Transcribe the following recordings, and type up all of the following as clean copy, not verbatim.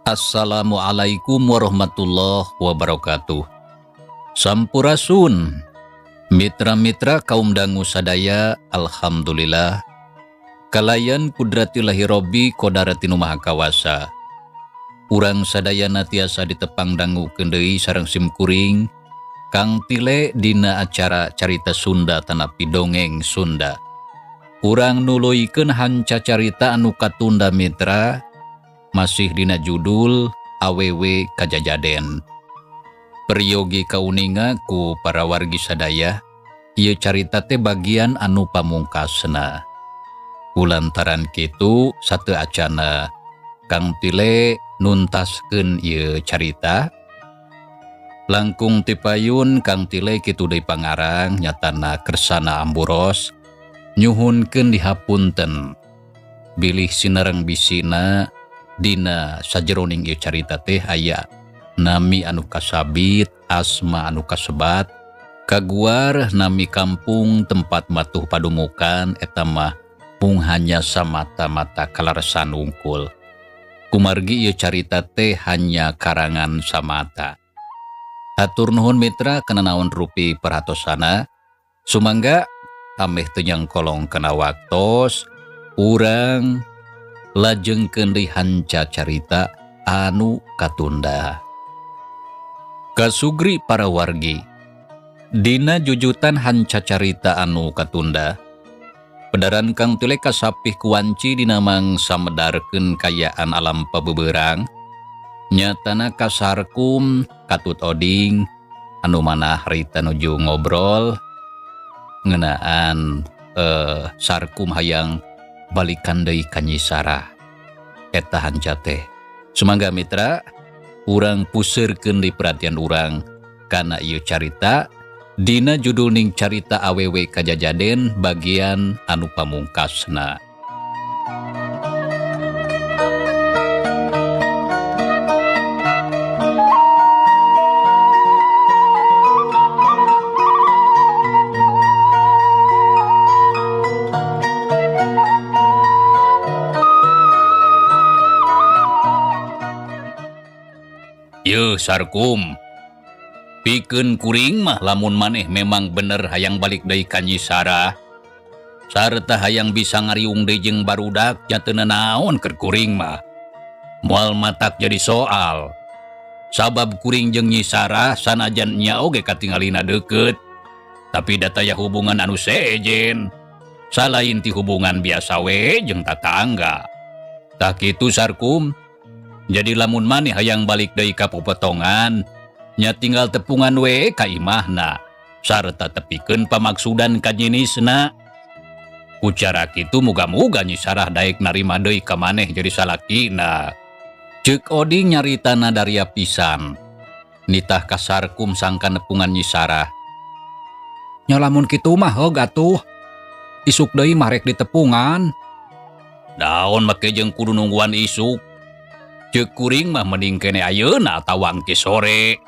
Assalamualaikum warahmatullahi wabarakatuh. Sampurasun. Mitra-mitra kaum dangu sadaya, alhamdulillah. Kalayan kudratillahi robbi kodarati nu maha kawasa. Urang sadayana tiasa ditepang dangukeun deui sareng simkuring Kang Tile dina acara Carita Sunda tanapi Dongeng Sunda. Urang nuluykeun hanca carita anu katunda mitra masih dina judul Awewe Kajajaden. Peryogi kauninga ku para wargi sadaya, ieu carita teh bagian anu pamungkasna. Kulantaran kitu sateu acana Kang Tile nuntaskeun ieu carita. Langkung tipayun Kang Tile kitu deui pangarang nyatana Kersana Amburos nyuhunkeun dihapunten bilih sinereng bisina dina sajeroning ieu carita teh aya nami anu kasabit, asma anu kasebat, kaguar nami kampung tempat matuh padumukan eta mah mung hanya samata-mata kaleresan wungkul. Kumargi ieu carita teh hanya karangan samata. Hatur nuhun mitra kana naon rupi perhatosana. Sumangga ameh teu nyangkolong kana waktos urang lajengkeun deui hanca carita anu katunda. Kasugri para wargi, dina jujutan hanca carita anu katunda, pedaran Kang Tile kasapih kuwanci dina mangsa medarkeun kayaan alam pabeberang, nyatana kasarkum katut oding anu manah harita nuju ngobrol ngeunaan sarkum hayang balikan deui ka Nyi Sarah. Eta hanca teh. Sumangga mitra, urang puseurkeun deui perhatian urang kana ieu carita dina judul ning carita Awewe Kajajaden bagian anu pamungkasna. Yeuh Sarkum, pikeun kuring mah lamun maneh memang bener hayang balik deui ka Nyi Sarah, sarta hayang bisa ngariung deui jeung barudak nya teu nanaon keur kuring mah. Moal matak jadi soal. Sabab kuring jeung Nyi Sarah sanajan nya oge katingalina deukeut, tapi da taya hubungan anu sejen. Salain ti hubungan biasa we jeung tatangga. Tah kitu Sarkum. Jadi lamun maneh hayang balik deui ka popotongan, nya tinggal tepungan we ka imahna, sarta tepikeun pamaksudan ka nyinisna. Ku cara kitu muga-muga Nyi Sarah daek narima deui ka maneh jadi salakina. Ceuk Oding nyaritana daria pisan. Nitah ka Sarkum sangka nepungan Nyi Sarah. Nya lamun kitu mah heug atuh. Isuk deui mah rek ditepungan. Daon make jeung kudu nungguan isuk. Ceuk kuring mah mending kene ayeuna atawa engke sore.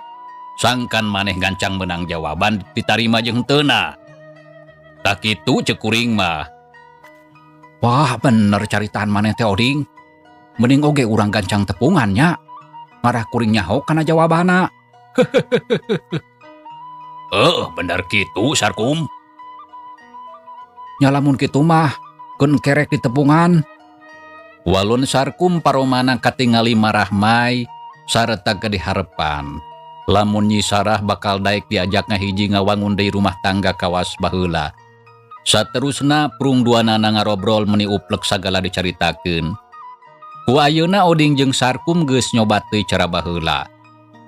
Sangkan maneh gancang menang jawaban ditarima jeung teuna. Tah kitu ceuk kuring mah. Wah bener caritaan maneh teh Oding. Mending oge urang gancang tepungan nya. Ngarah kuring nyaho kana jawabana. Bener kitu Sarkum. Nya lamun kitu mah keun kerek ditepungan. Walun Sarkum paromana katingali marahmai sarta gede harepan. Lamun Nyi Sarah bakal daek diajak ngahiji ngawangun deui rumah tangga kawas baheula. Saterusna prung duanana ngarobrol meni uplek sagala dicaritakeun. Ku ayeuna Oding jeung Sarkum geus nyoba teuy cara baheula.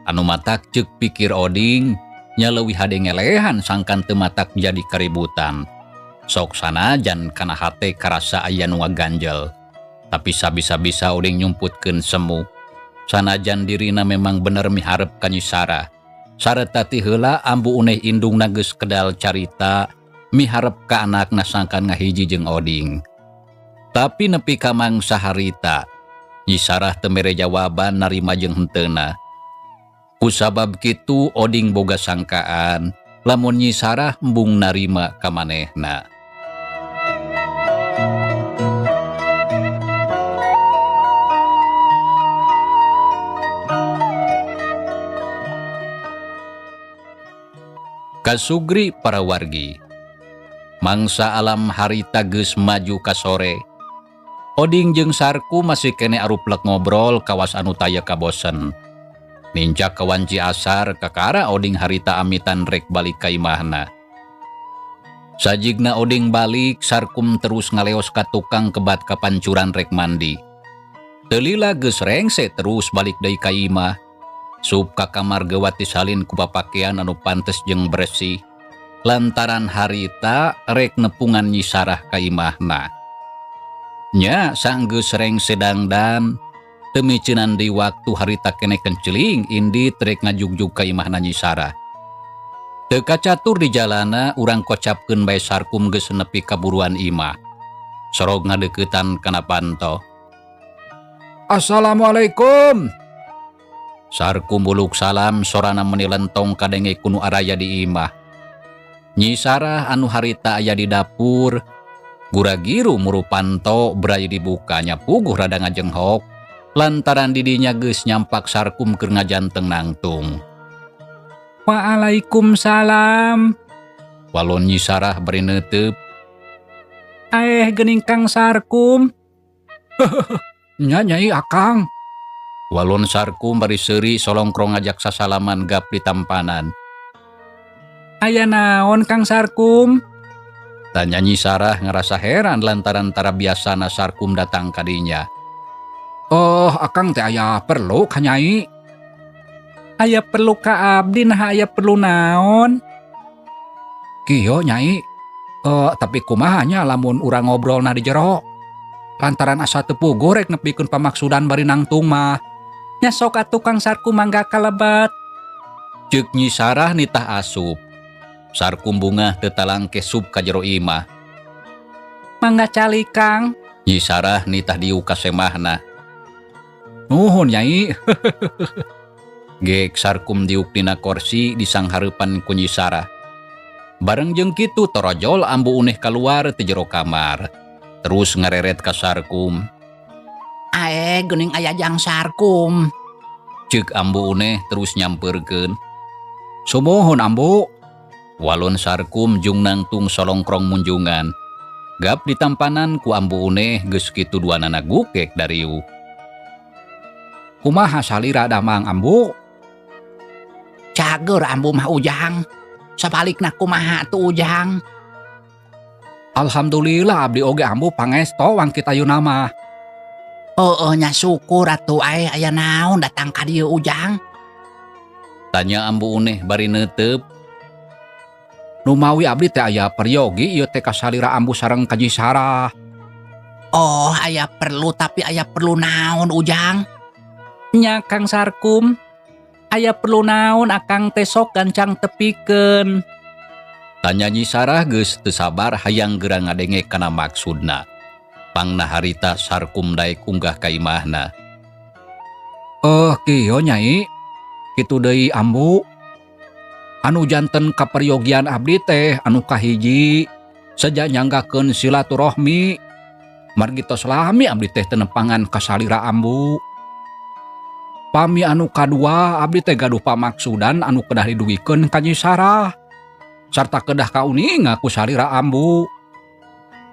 Anu matak ceuk pikir Oding nya leuwih hade ngelehan sangkan teu matak jadi kaributan. Sok sanajan kana hate karasa aya nu ngaganjel. Tapi sabisa-bisa Oding nyumputkeun semu. Sanajan dirina memang bener miharep ka Nyi Sarah. Sarta ti heula ambu uneh indungna geus kedal carita miharep ka anakna sangkan ngahiji jeung Oding. Tapi nepi ka mangsa harita, Nyi Sarah teu mere jawaban narima jeung henteuna. Kusabab kitu Oding boga sangkaan lamun Nyi Sarah embung narima ka manehna. Kasugri para wargi. Mangsa alam harita geus maju ka sore. Oding jeung Sarku masih keneh aruplek ngobrol kawas anu taya kabosen. Nincak ka wanci asar kakara Oding harita amitan rek balik ka imahna. Sajigna Oding balik, Sarkum terus ngaleos ka tukang kebat ka pancuran rek mandi. Teu lila geus rengse terus balik deui ka imah. Sup ka kamar gewat disalin ku papakean anu pantes jeung bersih. Lantaran harita rek nepungan Nyi Sarah ka imahna. Nya sanggeus rengse dangdan, teu miceunan deui waktu harita keneh kenceling indit rek ngajugjug ka imahna Nyi Sarah. Teu kacatur di jalana urang kocapkeun bae Sarkum geus nepi ka buruan imah. Sorog ngadeuketan kana panto. Assalamualaikum. Sarkum buluk salam sorana meuni lentong kadenge ku nu araya di imah. Nyi Sarah anu harita aya di dapur, gura-giru muru panto bray dibukanya puguh rada ngajenghok lantaran didinya geus nyampak Sarkum keur ngajanteng nangtung. Waalaikumsalam. Walon Nyi Sarah bari neuteup. Aeh geuning Kang Sarkum. Nya Nyai Akang. Walon Sarkum bari seuri solongkrong ngajak sasalaman gap di tampanan. Aya naon Kang Sarkum? Tanya Nyi Sarah ngerasa heran lantaran tara biasana Sarkum datang ka dinya. Oh, Akang teh aya perlu ka Nyai. Aya perlu ka abdi nah aya perlu naon? Kieu Nyai. Tapi kumaha nya lamun urang ngobrolna di jero? Lantaran asa teu puguh rek nepikeun pamaksudan bari nangtung mah. Nya sok atuh Kang Sarkum mangga kalebet. Ceuk Nyi Sarah nitah asup. Sarkum bungah teu talangke sup ka jero imah. Mangga calik Kang. Nyi Sarah nitah diuk ka semahna. Nuhun Nyai. Gek Sarkum diuk dina korsi disanghareupan ku Nyi Sarah. Bareng jeung kitu torojol Ambu Uneh kaluar ti jero kamar. Terus ngareret ka Sarkum. Ae geuning aya jang Sarkum. Ceuk Ambu Uneh terus nyampeurkeun. Sumuhun Ambu. Walon Sarkum jung nangtung solongkrong munjungan. Gap ditampanan ku Ambu Uneh geus kitu duanana gukek dariu. Kumaha salira damang Ambu? Cager Ambu mah Ujang. Sabalikna kumaha tuh Ujang? Alhamdulillah abdi oge Ambu pangesto wangkit ayeuna mah. Heueuh nya syukur atuh ae aya naon datang ka dieu Ujang? Tanya Ambu Uneh bari neuteup. Numawi abdi teh aya peryogi ieu teh ka salira Ambu sareng ka Nyi Sarah. Oh, aya perlu tapi aya perlu naon Ujang? Nya Kang Sarkum. Aya perlu naon Akang teh sok gancang tepikeun. Tanya Nyi Sarah geus teu sabar hayang geura ngadenge kana maksudna. Pangna harita Sarkum daek unggah ka imahna. Oh, kieu Nyai. Kitu deui Ambu. Anu janten kaperyogian abdi teh anu kahiji seja nyanggakeun silaturahmi. Margi tos lami abdi teh teu nepangan ka salira Ambu. Pami anu kadua abdi teh gaduh pamaksudan anu kedah didugikeun ka Nyi Sarah. Sarta kedah kauninga ku salira Ambu.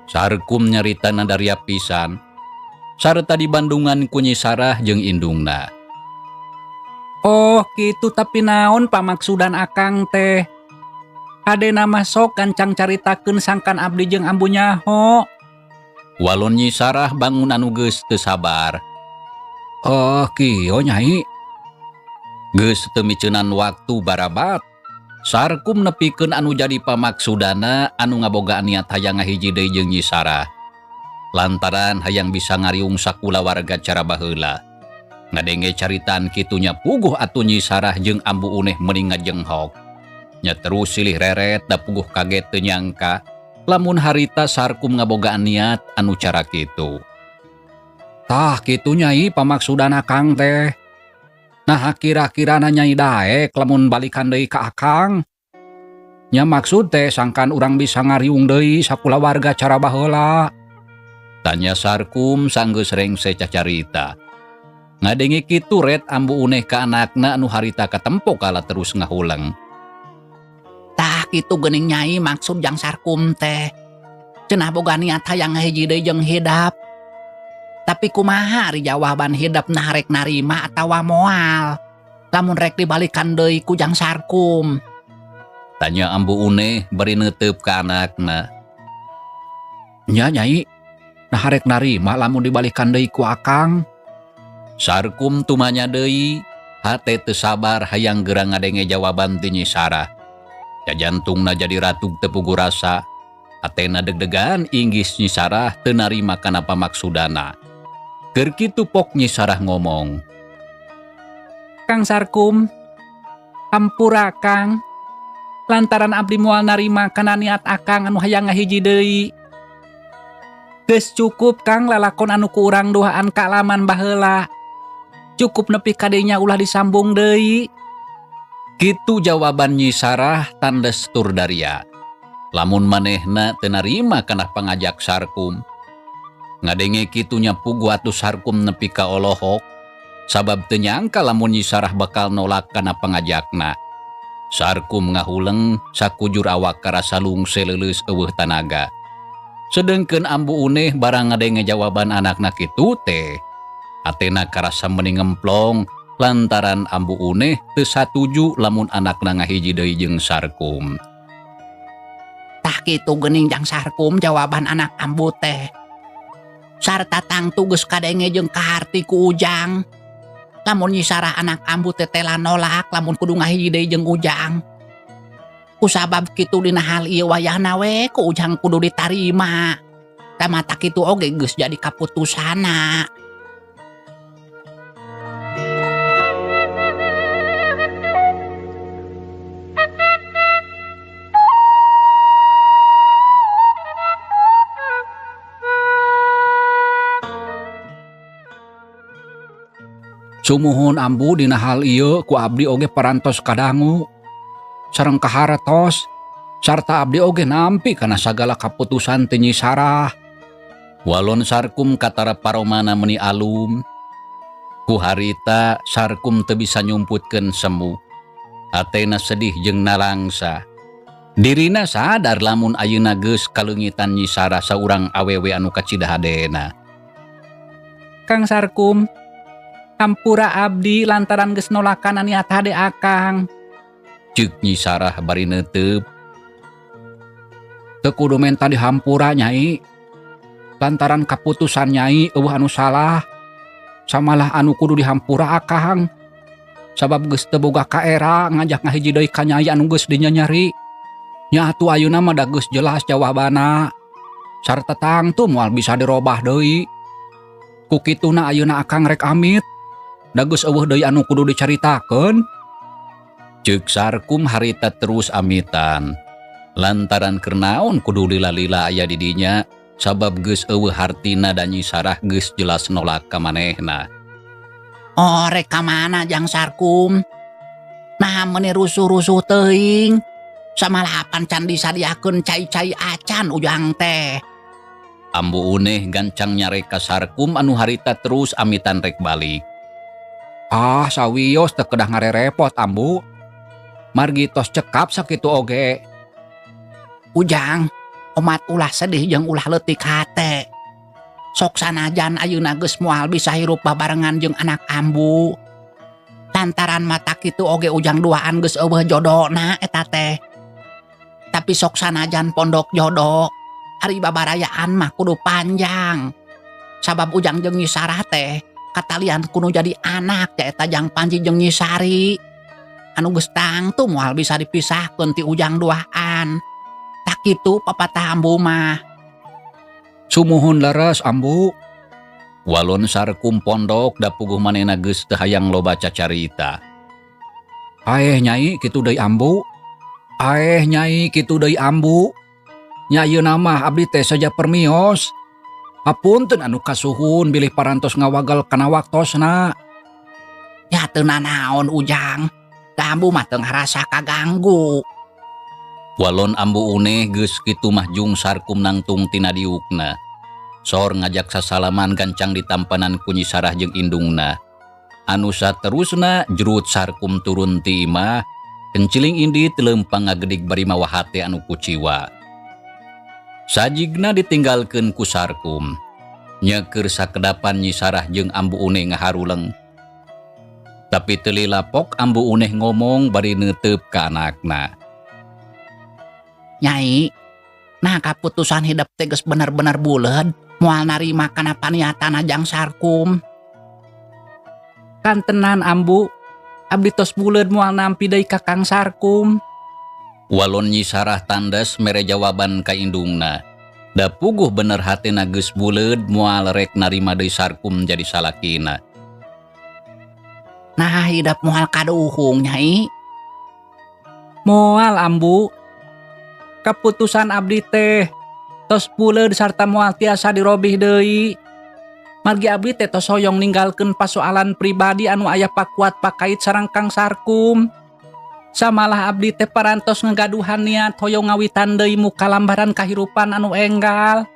Sarkum nyarita nadaria pisan. Sarta di Bandungan ku Nyi Sarah jeung indungna. Oh kitu tapi naon pamaksudan Akang teh? Hadena mah sok gancang caritakeun sangkan abdi jeung Ambu nyaho. Walon Nyi Sarah bangun anu geus teu sabar. Oh kieu Nyai. Geus teu miceunan waktu barabat. Sarkum nepikeun anu jadi pamaksudana anu ngabogaan niat hayang ngahiji deui jeung Nyi Sarah. Lantaran hayang bisa ngariung sakulawarga cara baheula. Ngadenge caritaan kitunya puguh atuh Nyi Sarah jeung Ambu Uneh meuni ngajenghok. Nya terus silih reret da puguh kaget teu nyangka lamun harita Sarkum ngabogaan niat anu cara kitu. Tah kitu Nyai pamaksudan Akang teh. Nah kira-kira Nyai daek lamun balikan deui ka Akang. Nya maksud teh sangkan urang bisa ngariung deui sakulawarga cara baheula. Tanya Sarkum sanggeus rengse cacarita. Ngadenge kitu ret Ambu Uneh ka anakna anu harita katempo kala terus ngahuleng. Tah Tah kitu geuning Nyai maksud Jang Sarkum teh. Cenah boga niat hayang ngahiji deui jeung hidap. Tapi kumaha ari jawaban hidap nah rek narima atawa moal? Lamun rek dibalikan deui ku Jang Sarkum. Tanya Ambu Uneh bari neuteup ka anakna. Nya Nyai, nah rek narima lamun dibalikan deui ku Akang. Sarkum tumanya deui, hate teu sabar hayang geura ngadenge jawaban ti Nyi Sarah. Jajantungna jadi ratug teu puguh rasa. Hatena deg-degan inggis Nyi Sarah teu narima kana pamaksudana. Keur kitu pok Nyi Sarah ngomong. Kang Sarkum, hampura Kang. Lantaran abdi moal narima kana niat Akang anu hayang ngahiji deui. Geus cukup Kang lalakon anu ku urang duaan kaalaman baheula. Cukup nepi ka dinya ulah disambung deui. Kitu jawaban Nyi Sarah tandes tur daria. Lamun manehna teu narima kana pangajak Sarkum. Ngadenge kitu nya puguh atuh Sarkum nepi ka olohok. Sabab teu nyangka lamun Nyi Sarah bakal nolak kana pangajakna. Sarkum ngahuleng sakujur awak karasa lungse leuleus eueuh tanaga. Sedengkeun Ambu Uneh barang ngadenge jawaban anakna kitu teh. Hatena karasa meni ngemplong lantaran Ambu Uneh teu satuju lamun anakna ngahiji deui jeung Sarkum. Tah kitu geuning Jang Sarkum jawaban anak Ambu teh. Sarta tangtu geus kadenge jeung kaharti ku Ujang. Lamun Nyi Sarah anak Ambu teh tela nolak lamun kudu ngahiji deui jeung Ujang. Kusabab kitu dina hal ieu wayahna we ku Ujang kudu ditarima. Tamata kitu oge geus jadi kaputusana. Sumuhun Ambu dina hal ieu ku abdi oge parantos kadangu sareng kahartos sarta abdi oge nampi kana sagala kaputusan ti Nyi Sarah. Walon Sarkum katara paromana meni alum. Ku harita Sarkum teu bisa nyumputkeun semu. Hatena sedih jeung nalangsa. Dirina sadar lamun ayeuna geus kaleungitan Nyi Sarah saurang awewe anu kacida hadena. Kang Sarkum, hampura abdi lantaran geus nolakan niat hade Akang. Ceuk Nyi Sarah bari neuteup. Teu kudu menta dihampura Nyai. Lantaran kaputusan Nyai eueuh anu salah. Samalah anu kudu dihampura Akang. Sabab geus teu boga kaera ngajak ngahiji deui ka Nyai anu geus dinyanyari. Nya atuh ayeuna mah da geus jelas jawabana. Sarta tangtu moal bisa dirobah deui. Ku kituna ayeuna Akang rek amit. Da geus eueuh deui anu kudu dicaritakeun. Ceuk Sarkum harita terus amitan. Lantaran keur naon kudu lila-lila aya di dinya sabab geus eueuh hartina da Nyi Sarah geus jelas nolak ka manehna. Oh, rek ka mana Jang Sarkum? Nah, meuni rusuh-rusuh teuing. Samalapan can disadiakeun cai-cai acan Ujang teh. Ambu Uneh gancang nyarek ka Sarkum anu harita terus amitan rek balik. Ah, sawios teu kedah ngarerepot Ambu. Margi tos cekap sakitu oge. Ujang, omat ulah sedih jeung ulah leutik hate. Sok sanajan ayeuna geus moal bisa hirup babarengan jeung anak Ambu. Lantaran mata kitu oge Ujang duaan geus eueuh jodona eta teh. Tapi sok sanajan pondok jodoh, ari babarayaan mah kudu panjang. Sabab Ujang jeung Nyi Sarah teh katalian kudu jadi anak nyaeta Jang Panji jeung Nyi Sari. Anu geus tangtu moal bisa dipisahkeun ti Ujang duaan. Tak kitu papatah Ambu mah. Sumuhun leres Ambu. Walon Sarkum pondok da puguh manehna geus teu hayang loba cacarita. Aeh Nyai kitu deui Ambu. Aeh Nyai kitu deui Ambu. Nya ayeuna mah abdi teh saja permios. Hapunten anu kasuhun bilih parantos ngawagal kana waktosna. Ya teu nanaon Ujang. Da Ambu mah teu ngarasa kaganggu. Walon Ambu Uneh geus kitu mah jung Sarkum nangtung tina diukna. Sor ngajak sasalaman gancang ditampanan ku Nyi Sarah jeung indungna. Anu saterusna jrut Sarkum turun ti imah Enciling indit leumpang ngagedig bari mawa hate anu kuciwa. Sajigna ditinggalkeun ku Sarkum. Nya keur sakedapan Nyi Sarah jeung Ambu Uneh ngaharuleng. Tapi teu lila pok Ambu Uneh ngomong bari neuteup ka anakna. Nyai, nah kaputusan hidep teh geus bener-bener buleud, moal narima kana paniatan Jang Sarkum. Kantenan Ambu, abdi tos buleud moal nampi deui ka Kang Sarkum. Walon Nyi Sarah tandas mere jawaban ka indungna. Da puguh bener hatena geus buleud moal rek narima deui Sarkum jadi salakina. Nah hidep moal kaduhung Nyai. Moal Ambu. Kaputusan abdi teh tos buleud sarta moal tiasa dirobih deui. Margi abdi teh tos hoyong ninggalkeun pasoalan pribadi anu aya pakuat pakait sareng Kang Sarkum. Samalah abdi teh parantos ngagaduhan niat hoyong ngawitan deui muka lambaran kahirupan anu enggal.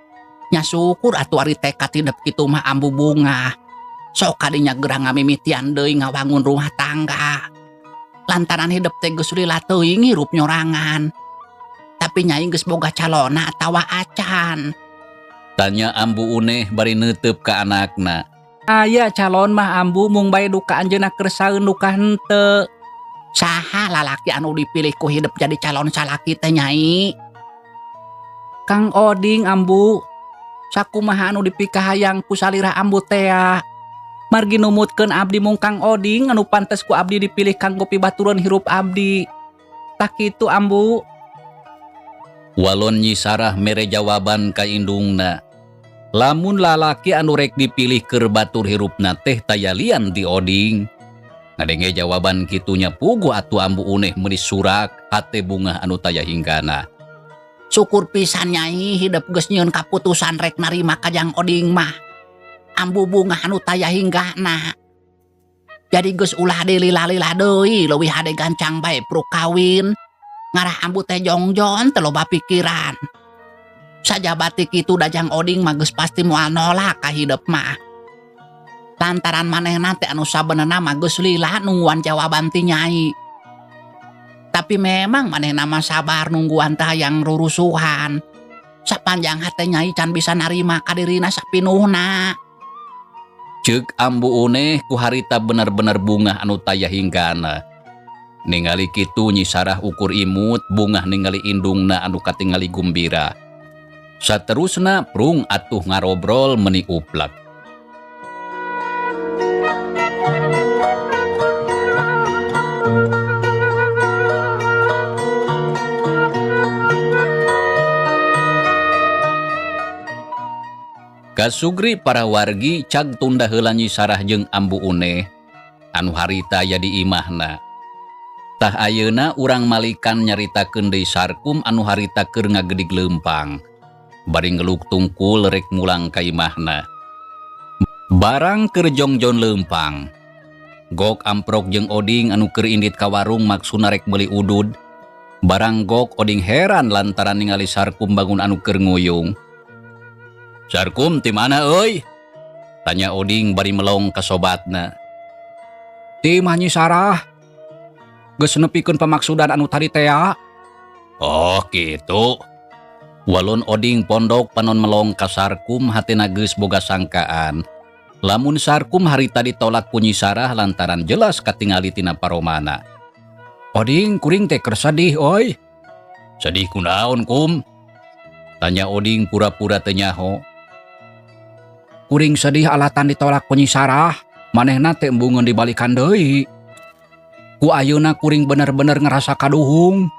Nya syukur atuh ari tekad hidep kitu mah Ambu bungah. Sok kadinya gerah ngamimitian deui ngawangun rumah tangga. Lantaran hidep teh geus lila teuing hirup nyorangan. Tapi Nyai geus boga calona atawa acan. Tanya Ambu Uneh bari neuteup ka anakna. Aya calon mah Ambu mung bae duka anjeunna keur saeun duka henteu. Saha lalaki anu dipilih ku hidep jadi calon salaki teh Nyai? Kang Oding Ambu. Sakumaha anu dipikahayang ku salira Ambu tea. Margi numutkeun abdi mung Kang Oding anu pantes ku abdi dipilih kanggo pibaturan hirup abdi. Tak kitu Ambu. Walon Nyi Sarah mere jawaban ka indungna. Lamun lalaki anu rek dipilih keur batur hirupna teh taya lian di Oding. Ngadenge jawaban kitunya puguh atuh Ambu Uneh meuni surak hate bungah anu taya hinggana. Syukur pisan Nyai hidep geus nyieun kaputusan rek narima ka Jang Oding mah. Ambu bungah anu taya hinggana. Jadi geus ulah dilila-lila deui leuwih hade gancang bae pruk kawin. Ngarah Ambu teh jongjon teu loba pikiran. Sajabati kitu da Jang Oding mah geus pasti moal nolak ka hidep mah. Lantaran manehna teh anu sabenerna mah geus lila nungguan jawaban ti Nyai. Tapi memang manehna mah sabar nungguan teh hayang rurusuhan. Sapanjang hate Nyai can bisa narima ka dirina sapinuhna. Ceuk Ambu Uneh ku harita bener-bener bungah anu taya hinggana. Ningali kitu Nyi Sarah ukur imut bungah ningali indungna anu katingali gumbira. Saterusna prung atuh ngarobrol meni uplak. Kasugri para wargi cag tunda heula Nyi Sarah jeung Ambu Uneh anu harita aya di imahna. Tah ayeuna urang malikan nyaritakeun deui Sarkum anu harita keur ngagedig leumpang. Bari ngeluk tungkul rek mulang ka imahna. Barang keur jongjon leumpang. Gok amprok jeung Oding anu keur indit ka warung maksudna rek meuli udud. Barang gok Oding heran lantaran ningali Sarkum bangun anu keur nguyung. Sarkum ti mana euy? Tanya Oding bari melong ka sobatna. Ti mah Nyi Sarah. Geus nepikeun pamaksudan anu tadi tea. Oh kitu. Walon Oding pondok panon melong ka Sarkum hatina geus boga sangkaan. Lamun Sarkum harita ditolak ku Nyi Sarah lantaran jelas katingali tina paromana. Oding kuring teh keur sedih euy. Sedih kunaon kum? Tanya Oding pura-pura teu nyaho. Kuring sedih alatan ditolak ku Nyi Sarah, manehna teh embungeun dibalikan deui. Ku ayeuna kuring bener-bener ngerasa kaduhung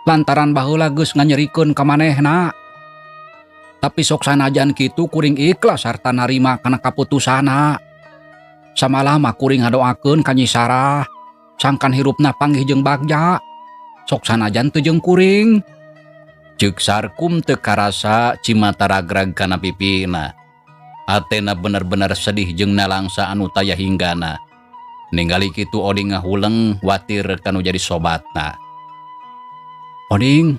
lantaran baheula geus nganyerikeun ka manehna. Tapi sok sanajan kitu kuring ikhlas sarta narima kana kaputusanna. Samalah mah kuring ngadoakeun ka Nyi Sarah, sangkan hirupna panggih jeung bagja. Sok sanajan teu jeung kuring. Ceuk Sarkum teu karasa cimata ragrag kana pipina. Atena bener-bener sedih jeung nalangsa anu taya hinggana. Ningali kitu Oding ngahuleng watir kanu jadi sobatna. Oding,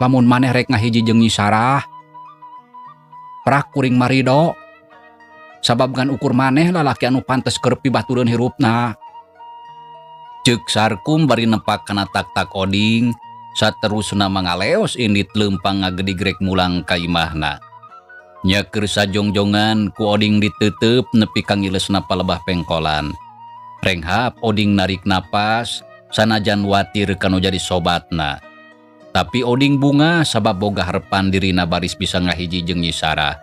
lamun maneh rek ngahiji jeung Nyi Sarah, prak kuring marido. Sabab ngan ukur maneh lalaki anu pantes keur pibatureun hirupna. Ceuk Sarkum bari nepak kana taktak Oding, saterusna mangaleos indit leumpang ngagedig rek mulang ka imahna. Nya keur sajongjongan ku Oding diteuteup nepi ka ngilesna palebah pengkolan. Renghap Oding narik napas, sanajan watir kanu jadi sobatna. Tapi Oding bunga sabab boga harepan dirina baris bisa ngahiji jeung Nyi Sarah.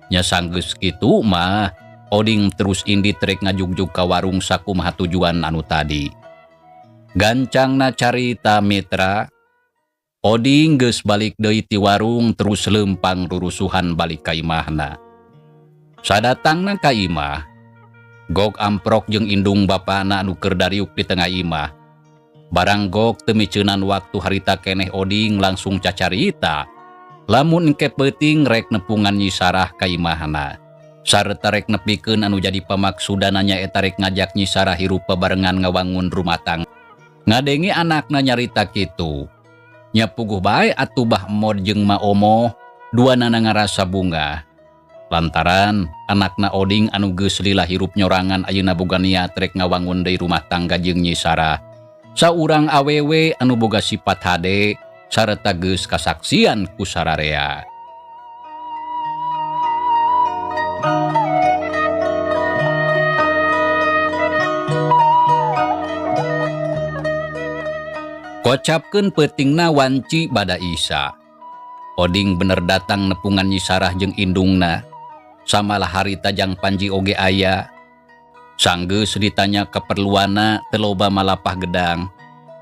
Nya sanggeus kitu mah, Oding terus indit rek ngajugjug ka warung sakumaha tujuan anu tadi. Gancangna carita mitra, Oding geus balik deui ti warung terus leumpang rurusuhan balik ka imahna. Sadatangna ka imah, gog amprok jeung indung bapana anu keur dariuk di tengah imah. Barang gog teu miceunan waktu harita keneh Oding langsung cacarita. Lamun engke peuting rek nepungan Nyi Sarah ka imahna. Sarta rek nepikeun anu jadi pamaksudana nyaeta rek ngajak Nyi Sarah hirup babarengan ngawangun rumah tangga. Ngadenge anakna nyarita kitu. Nya puguh bae atuh Bah Mod jeung Ma Omo, duanana ngarasa bungah. Lantaran anakna Oding anu geus lila hirup nyorangan ayeuna boga niat rek ngawangun deui rumah tangga jeung Nyi Sarah. Saurang awewe anu boga sifat hade sarta geus kasaksian ku sararea. Kocapkeun peutingna wanci bada Isa. Oding bener datang nepungan Nyi Sarah jeung indungna. Samalah harita jang Panji oge aya. Sanggeus ditanya keperluana teu loba malapah gedang.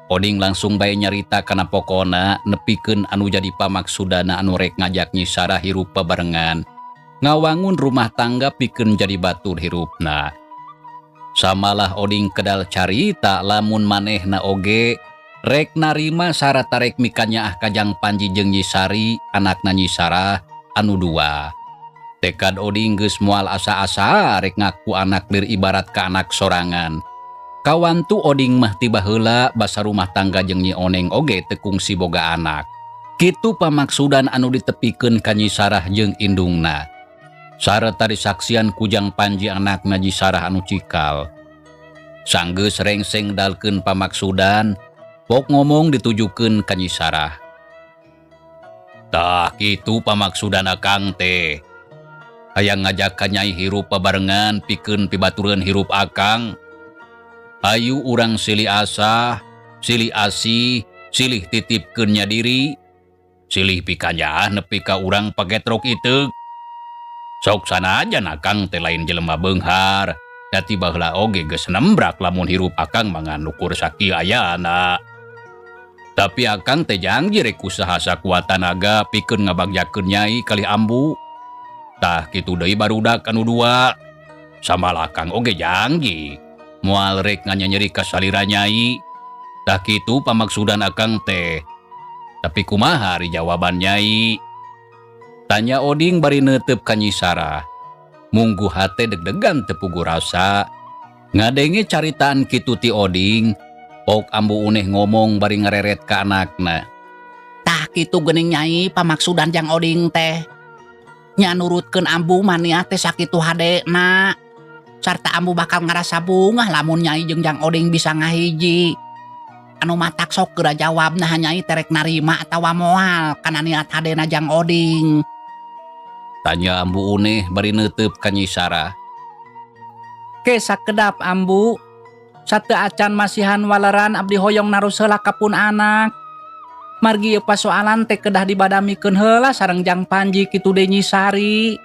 Oding langsung bae nyarita kana pokona nepikeun anu jadi pamaksudana anu rek ngajak Nyi Sarah hirup babarengan. Ngawangun rumah tangga pikeun jadi batur hirupna. Samalah Oding kedal carita lamun manehna oge rek narima sarata rek mikanyaah ka Jang Panji jeung Nyi Sari anakna Nyi Sarah anu dua. Tekad Oding geus moal asa-asa rek ngaku anak lir ibarat ka anak sorangan. Kawantu Oding mah tiba heula basa rumah tangga jeung Nyi Oneng oge teu kungsi boga anak. Kitu pamaksudan anu ditepikeun ka Nyi Sarah jeung indungna. Sarta disaksian ku Jang Panji anakna Nyi Sarah anu cikal. Sanggeus rengseng dalkeun pamaksudan, pok ngomong ditujukeun ka Nyi Sarah. Tah kitu pamaksudan akang teh. Hayang ngajak ka Nyai hirup babarengan pikeun pibatureun hirup akang. Ayu urang silih asah, silih asih, silih titipkeun nya diri, silih pikanyaah nepi ka urang pagetrok iteuk. Sok sanajan akang teh lain jelema beunghar, dati baheula oge geus nembrak lamun hirup akang mangan ukur sakieu ayana. Tapi akang teh janji rek usaha sakuat tanaga pikeun ngabagjakeun Nyai kalih ambu. Tah kitu deui barudak anu dua. Samalah akang oge janji moal rek nganyanyeri ka salira Nyai. Tah kitu pamaksudan akang teh. Tapi kumaha ari jawaban Nyai? Tanya Oding bari neuteup ka Nyi Sarah. Munggu hate deg-degan teu puguh rasa. Ngadenge caritaan kitu ti Oding, pok ambu uneh ngomong bari ngareret ka anakna. Tah kitu geuning Nyai pamaksudan jang Oding teh. Nya nurutkeun ambu mah niat teh sakitu hadena. Sarta ambu bakal ngarasa bungah lamun Nyai jeung Jang Oding bisa ngahiji. Anu matak sok geura jawab nah Nyai terek narima atawa moal kana niat hadena Jang Oding. Tanya ambu uneh bari neuteup ka Nyi Sarah. Ke sakedap ambu, sateu acan masihan waleran abdi hoyong narus heula ka pun anak. Margi ieu pasoalan teh kedah dibadamikeun heula sareng Jang Panji kitu deui Nyi Sari.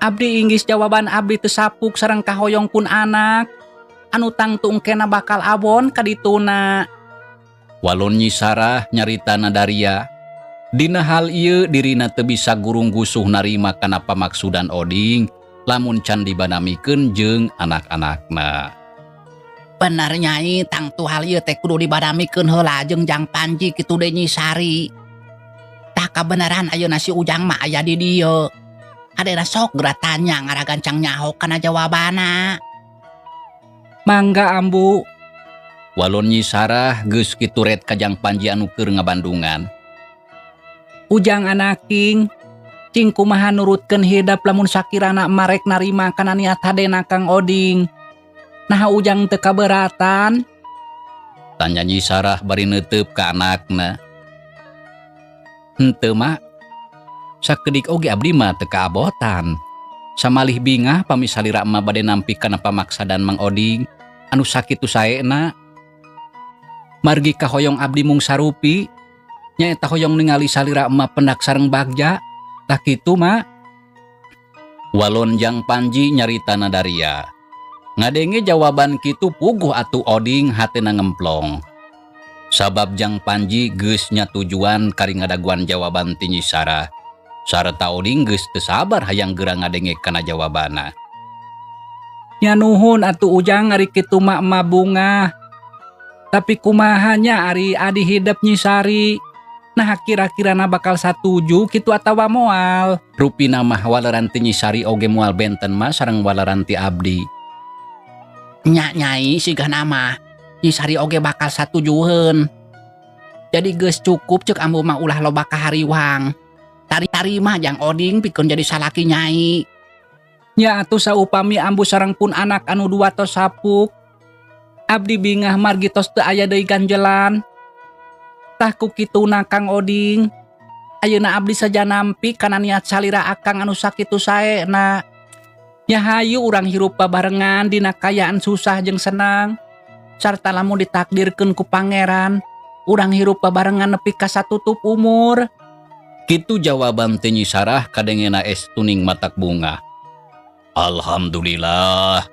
Abdi inggis jawaban abdi teu sapuk sareng kahoyong pun anak. Anu tangtu engkena bakal awon ka dituna. Walon Nyi Sarah nyarita nadaria. Dina hal ieu dirina teu bisa gurung gusuh narima kana pamaksudan Oding lamun can dibadamikeun jeung anak-anakna. Bener Nyai, tangtu hal ieu teh kudu dibadamikeun heula jeung Jang Panji kitu deui Nyi Sari. Tah kabeneran ayeuna si Ujang mah aya di dieu. Adena sok geura tanya ngaragancang nyaho kana jawabana. Mangga ambu. Walon Nyi Sarah geus kitu ret ka Jang Panji anu keur ngabandungan. Ujang anaking, cing kumaha nurutkeun hidap lamun sakirana marek narima kana niat hadena Kang Oding. Naha Ujang teu kaberatan? Tanya Nyi Sarah bari neuteup ka anakna. Henteu mak, sakedik oge abdi mah teu kaabotan. Samalih bingah pami salira mah bade nampi kana pamaksadan Mang Oding anu sakitu saena. Margi kahoyong abdi mung sarupi, nyaeta hoyong ningali salira mah pendak sareng bagja. Tah kitu mak. Walon Jang Panji nyarita nadaria. Ngadenge jawaban kitu puguh atuh Oding hatena ngemplong. Sabab Jang Panji geus nyatujuan kari ngadaguan jawaban ti Nyi Sarah. Sarta Oding geus teu sabar hayang geura ngadenge kana jawabana. Nya nuhun atuh Ujang ari kitu mah emak bungah. Tapi kumaha nya ari adi hidep Nyi Sari? Nah kira-kirana bakal satuju kitu atawa moal. Rupina mah waleran ti Nyi Sari oge moal benten mah sareng waleran ti abdi. Nya nyai sigana mah Nyi Sari oge bakal satujuheun. Jadi geus cukup ceuk ambu mah ulah loba kahariwang. Tari-tari mah Jang Oding pikeun jadi salaki nyai. Nya atuh saupami ambu sareng pun anak anu dua tos sapuk. Abdi bingah margi tos teu aya deui ganjelan. Tah ku kituna Kang Oding. Ayeuna abdi saja nampi kana niat salira akang anu sakitu saena. Nya hayu urang hirup babarengan dina kaayaan susah jeung senang. Sarta lamun ditakdirkeun ku pangeran, urang hirup babarengan nepi ka satutup umur. Kitu jawaban ti Nyi Sarah kadengena estuning matak bunga. Alhamdulillah.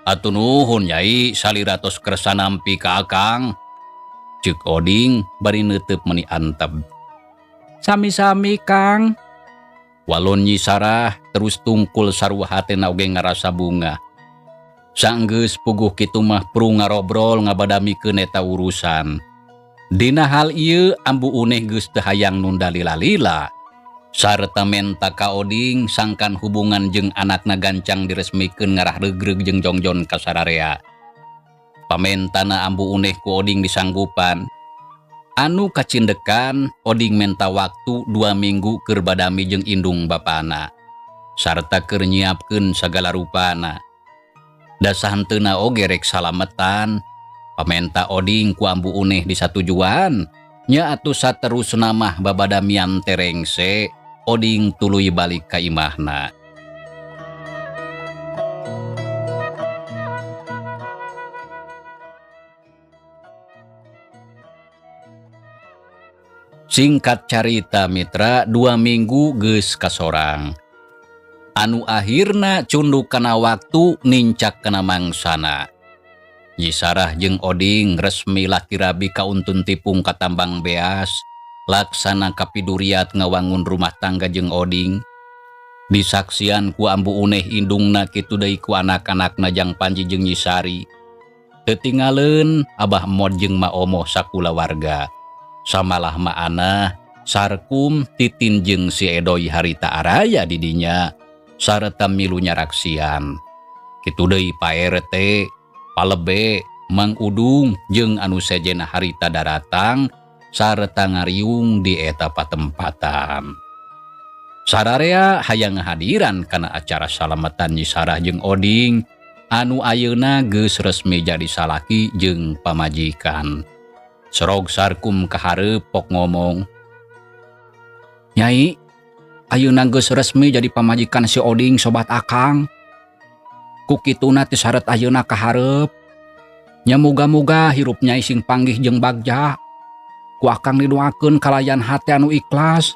Atuh nuhun Nyai salira tos kersa nampi ka akang. Ceuk Oding bari neuteub meuni antep. Sami-sami Kang. Walon Nyi Sarah terus tungkul sarua hatena oge ngarasa bunga. Sanggeus puguh kitu mah pru ngarobrol ngabadamikeun eta urusan. Dina hal ieu Ambu Uneh geus teu hayang nunda lila-lila. Sarta menta ka Oding sangkan hubungan jeung anakna gancang diresmikeun ngarah regreg jeung jongjon ka sararea. Pamentana Ambu Uneh ku Oding disanggupan. Anu kacindekan Oding menta waktu 2 minggu keur badami jeung indung bapana. Sarta keur nyiapkeun sagala rupana. Da sahenteuna oge rek salametan. Pamenta Oding ku Ambu Uneh disatujuan. Nya atuh saterusna mah babadamian terengse. Oding tuluy balik ka imahna. Singkat carita mitra, 2 minggu geus kasorang. Anu akhirna cunduk kana waktu nincak kana mangsana. Nyi Sarah jeung Oding resmi laki rabi kauntun tipung katambang beas, laksana kapiduriat ngawangun rumah tangga jeung Oding. Disaksian ku Ambu Uneh indungna kitu deui ku anak-anakna Jang Panji jeung Nyi Sari. Teu tinggaleun Abah Mod jeung Ma Omoh sakulawarga. Samalah maana Sarkum Titin jeung si Edoy harita araya didinya sarta milu nyaraksian. Kitu deui Pak RT, Palebe, Mang Udung jeung anu sejenna harita daratang sarta ngariung di eta patempatan. Sararea hayang ngahadiran kana acara salamatan Nyi Sarah jeung Oding anu ayeuna geus resmi jadi salaki jeung pamajikan. Serog Sarkum kahareup pok ngomong, Nyai, ayeuna geus resmi jadi pamajikan si Oding sobat akang. Ku kituna ti saret ayeuna kahareup. Nya muga-muga hirup nyai sing panggih jeung bagja. Ku akang didoakeun kalayan hate anu ikhlas.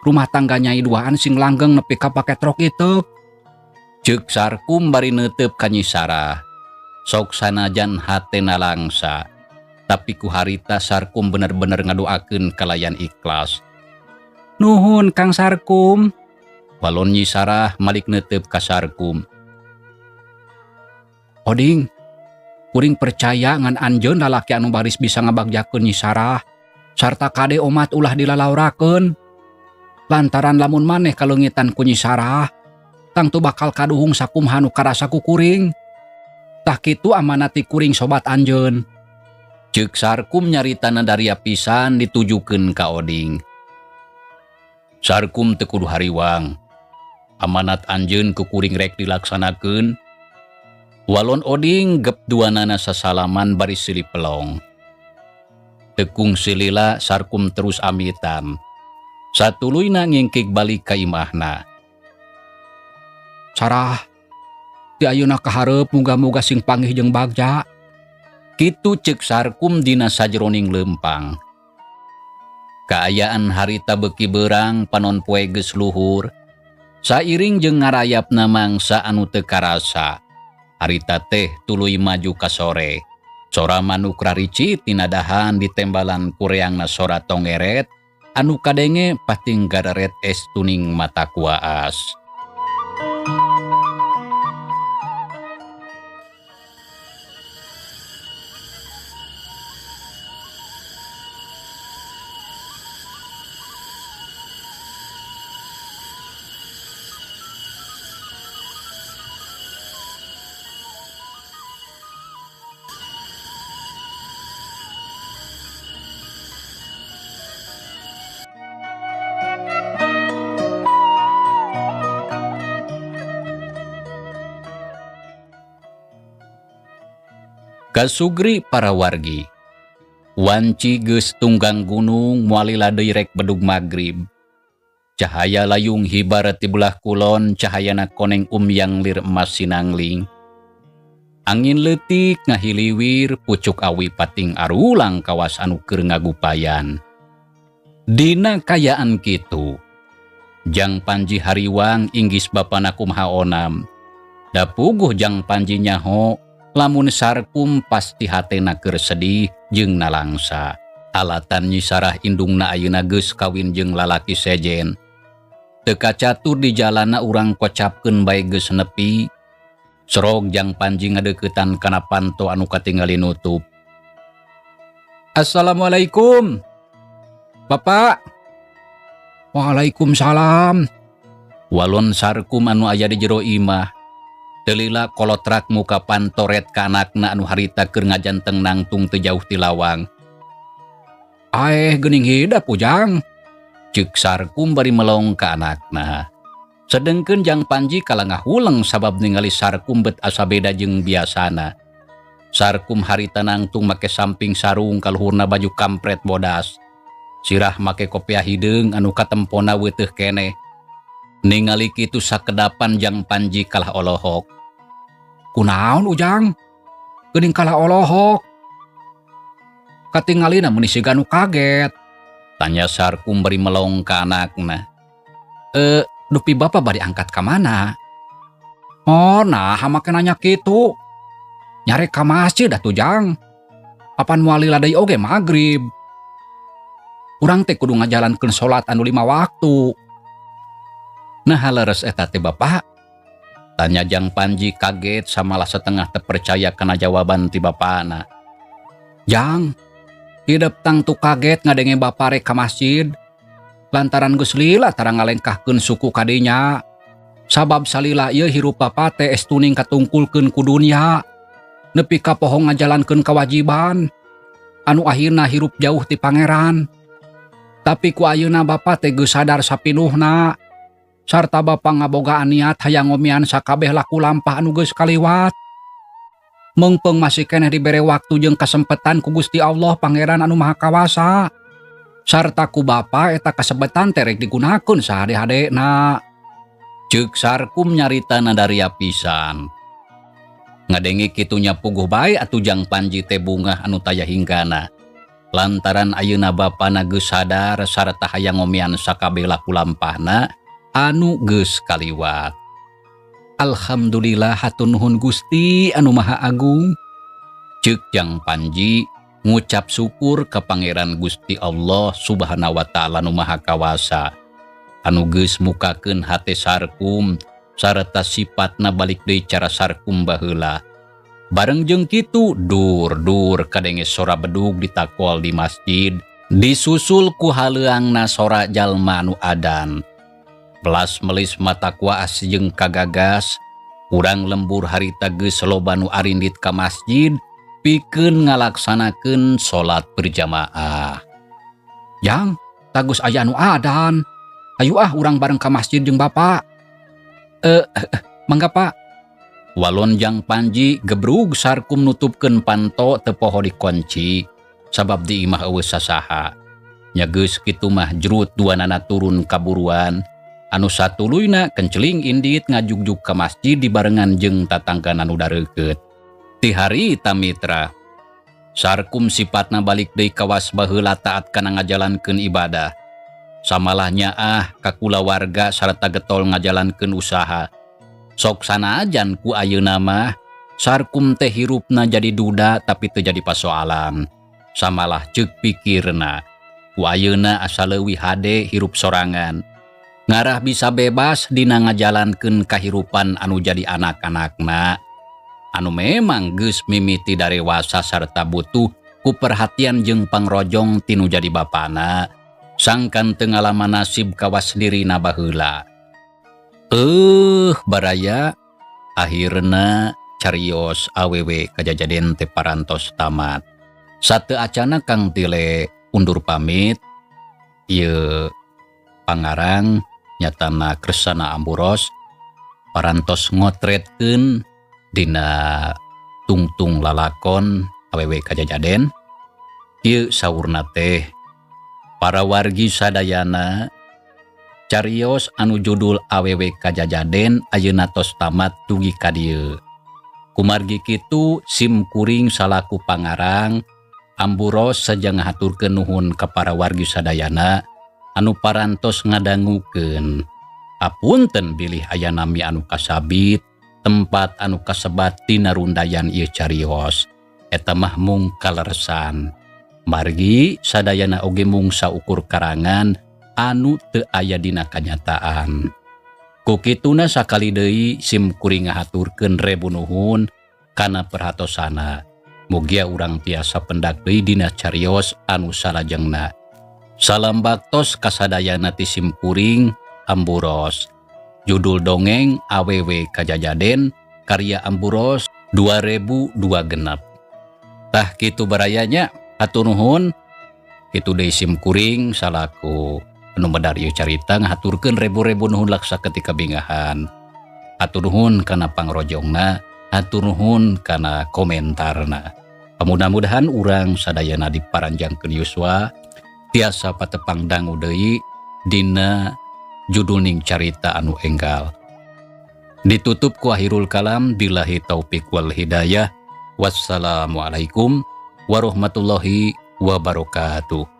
Rumah tangga nyai duaan sing langgeng nepi ka paketrok itu. Ceuk Sarkum bari neuteub ka Nyi Sarah. Sok sanajan hatena langsa, tapi ku harita Sarkum bener-bener ngadoakeun kalayan ikhlas. Nuhun Kang Sarkum. Walon Nyi Sarah malik neuteub ka Sarkum. Oding, kuring percaya ngan anjeun lalaki anu baris bisa ngabagjakeun Nyi Sarah. Sarta kade omat ulah dilalaurakeun. Lantaran lamun maneh kaleungitan ku Nyi Sarah, tangtu bakal kaduhung sakumaha nu karasa ku kuring. Tah kitu amanat ti kuring sobat anjeun. Ceuk Sarkum nyarita nadaria pisan ditujukeun ka Oding. Sarkum teu kudu hariwang. Amanat anjeun ku kuring rek dilaksanakeun. Walon Oding gep duanana sasalaman bari silih pelong. Teu kungsi lila Sarkum terus amitan. Satuluyna ngingkik balik ka imahna. Sarah, ti ayeuna kahareup muga-muga sing panggih jeung bagja. Kitu ceuk Sarkum dina sajroning leumpang. Kaayaan harita beuki beurang panon poe geus luhur. Sairing jeung ngarayapna mangsa anu teu karasa. Harita teh tuluy maju ka sore. Sora manuk raricit tina dahan ditembalan kureangna sora tongeret anu kadenge pating gareret estuning mata kuaas. Kasugri para wargi. Wanci geus tunggang gunung moal lila deui rek bedug magrib. Cahaya layung hibar ti belah kulon, cahayana koneng umyang lir emas sinangling. Angin leutik ngahiliwir, pucuk awi pating arulang kawas anu keur ngagupayan. Dina kayaan kitu, Jang Panji hariwang inggis bapana kumaha onam. Da puguh Jang Panji nyaho, lamun Sarkum pasti hatena keur sedih jeung nalangsa. Alatan Nyi Sarah indungna ayeuna geus kawin jeung lalaki sejen. Teu kacatur di jalana urang kocapkeun bae geus nepi. Sorog Jang Panji ngadeuketan kana panto anu katingali nutup. Assalamualaikum. Bapak. Waalaikumsalam. Walon Sarkum anu aya di jero imah. Teu lila kolotrak muka pantoret ka anakna anu harita keur ngajanteng nangtung teu jauh ti lawang. Aeh geuning hidep Ujang. Ceuk Sarkum bari melong ka anakna. Sedengkeun Jang Panji kalah ngahuleng sabab ningali Sarkum bet asa beda jeung biasana. Sarkum harita nangtung make samping sarung kaluhurna baju kampret bodas. Sirah make kopiah hideung anu katempona weteuh keneh. Ningali kitu sakedapan Jang Panji kalah olohok. Kunaon Ujang? Geuning kalah olohok. Katingalina meuni siga nu kaget. Tanya Sarkum bari melong ka anakna. Dupi bapa bari angkat ka mana? Oh, nah make nanya kitu. Nyarek ka masjid atuh Jang. Apan moal lila deui oge magrib. Urang teh kudu ngajalankeun salat anu 5 waktu. Nah leres eta teh bapak? Tanya Jang Panji kaget samalah setengah terpercaya kana jawaban ti bapana. Jang, hidep tangtu kaget ngadenge bapa rek ka masjid. Lantaran geus lila tara ngalengkahkeun suku kadinya. Sabab salila ieu hirup bapa teh estuning katungkulkeun ku dunya. Nepi ka poho ngajalankeun kewajiban. Anu akhirna hirup jauh ti pangeran. Tapi ku ayeuna bapa teh geus sadar sapinuhna. Sarta bapa ngabogaan niat hayang ngomian sakabeh laku lampah anu geus kaliwat. Meungpeung masih keneh dibere waktu jeung kasempetan ku Gusti Allah Pangeran anu Maha Kawasa. Sarta ku bapa eta kasebetan teh rek digunakeun sahade-hadena. Ceuk Sarkum nyarita nadaria pisan. Ngadenge kitu nya puguh bae atuh Jang Panji teh bungah anu taya hinggana. Lantaran ayeuna bapana geus sadar sarta hayang ngomian sakabeh laku lampahna anu geus kaliwat. Alhamdulillah hatur nuhun Gusti anu Maha Agung. Ceuk Jang Panji ngucap syukur ka Pangeran Gusti Allah Subhanahu wa taala nu Maha Kawasa. Anu geus mukakeun hate Sarkum sarta sipatna balik deui cara Sarkum baheula. Bareng jeung kitu dur-dur kadenge sora bedug ditakol di masjid, disusul ku haleuangna sora jalma anu adan. Belas melis mata kuas jeung kagagas, urang lembur harita geus loba nu arindit ka masjid pikeun ngalaksanakeun salat berjamaah. Jang, tagus aya anu adan. Ayo ah urang bareng ka masjid jeung bapa. Mangga Pak. Walon Jang Panji gebrug Sarkum nutupkeun panto teu poho dikunci. Sabab di imah euweuh sasaha. Nya geus kitu mah jrut duanana turun kaburuan. Anu satuluyna kenceling indit ngajugjug ka masjid dibarengan jeung tatanggana nu dareukeut. Ti harita, mitra, Sarkum sifatna balik deui kawas baheula, taat kana ngajalankeun ibadah. Samalah nyaah ka kulawarga sarta getol ngajalankeun usaha. Sok sanajan ku ayeuna mah Sarkum teh hirupna jadi duda, tapi teu jadi pasoalan. Samalah ceuk pikirna, ku ayeuna asa leuwih hade hirup sorangan. Ngarah bisa bebas dina ngajalankeun kahirupan anu jadi anak-anakna anu memang geus mimiti darewasa sarta butuh ku perhatian jeung pangrojong tinu jadi bapana, sangkan teu ngalaman nasib kawas dirina baheula. Baraya, akhirna carios Awewe Kajajaden teh parantos tamat. Sateu acana Kang Tile undur pamit. Ieu pangarang nyatana Kresana Amburos parantos ngotretkeun dina tungtung lalakon Awewe Kajajaden. Ieu saurna teh, para wargi sadayana, carios anu judul Awewe Kajajaden ayeuna tos tamat dugi ka dieu. Kumargi kitu, sim kuring salaku pangarang Amburos seja ngahaturkeun nuhun ka para wargi sadayana anu parantos ngadangukeun. Apunten bilih aya nami anu kasabit, tempat anu kasebat tina rundayan ieu carios. Eta mah mung kaleresan. Margi sadayana oge mung saukur karangan anu teu aya dina kanyataan. Ku kituna sakali deui sim kuring ngahaturkeun rebu nuhun kana perhatosana. Mugia urang tiasa pendak deui dina carios anu salajengna. Salam baktos kasadayana ti sim kuring Amburos. Judul dongeng Awewe Kajajaden karya Amburos 2002 genep. Tah kitu, baraya nya, hatur nuhun. Kitu deui, sim kuring salaku anu medar ieu carita ngahaturkeun rebu-rebu nuhun laksa ketika bingahan. Hatur nuhun kana pangrojongna, hatur nuhun kana komentarna. Mudah-mudahan urang sadayana diparanjangkeun yuswa, tiasa patepang dangu deui dina judulning carita anu enggal. Ditutup ku akhirul kalam, billahi taufik wal hidayah. Wassalamualaikum warahmatullahi wabarakatuh.